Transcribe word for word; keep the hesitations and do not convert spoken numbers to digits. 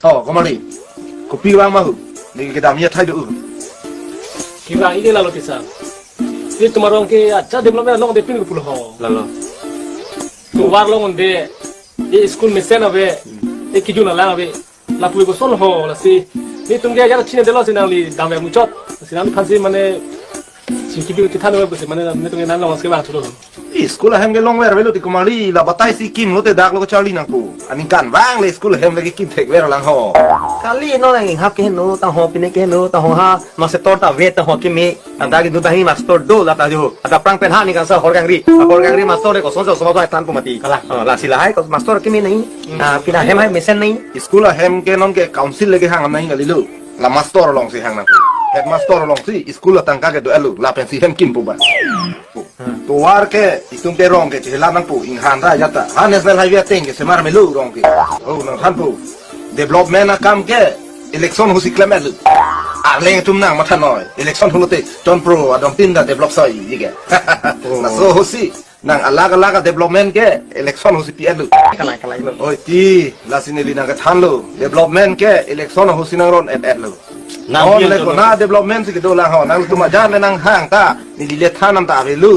Ho, Komali. Kopi vang ma ho? Neli kedam ya thai do. Kevang ide lalo kisa. Nelitum arong ke acha development along de pin pulo ho. Lalo. Tovar along un-e. E school mesen ave. E kijun alang ave. Lapu koson ho lasi. Nelitum ke ajar chine delo si nangli dam ve muchot. Si nangliphansi mane si kipi kethan ve pusi mane nelitum ke nang long ke vang chulo. School ahem ke longver avelo ti Komali, la batai si kimlo te dak lo charli nangpo. Aningkan vang le school ahem le kekim thekver lang ho. Kali non nang inghap ke heno, ta ho pine ke heno, ta ho ha, master ta ave ta ho kimi. Anta ke dun ta hi master do la ta jo. Anta prang pen ha ningkan sa hor kangri. Hor kangri master le koson sa osomar than pu mati. Kalang. Oh, lasi lahai ko master kimi nahi. Ah, pine ahem hai mesen nahi. School ahem ke non ke council le kehang nahi kalilo. La master alongsi hang nang. Headmaster alongsi school atangka ke do-etlo, lapensi hem kimpo ba. Tovar ke itum ke rong ke chihela nangpo, inghan ra jata. Ha national highway ateng ke semar melo rong ke. Oh, nangthanpo. Development akam ke election ahutsi klem-etlo. Arleng atum nang mathanoi. Election ahut te Chonpro adong tin ta develop soi ji ke. Oh. Laso ahutsi nang alag alag development ke election ahutsi pi-etlo. Kalang, kalang lo. Oi ti, lasi neli nang kethanlo. Development ke election ahutsi nang ron-et-etlo. Nang non pi-et le lo. Kona development si kedo lang ho. Nangtum ajar le nanghang ta. Neli le than nam ta avelo.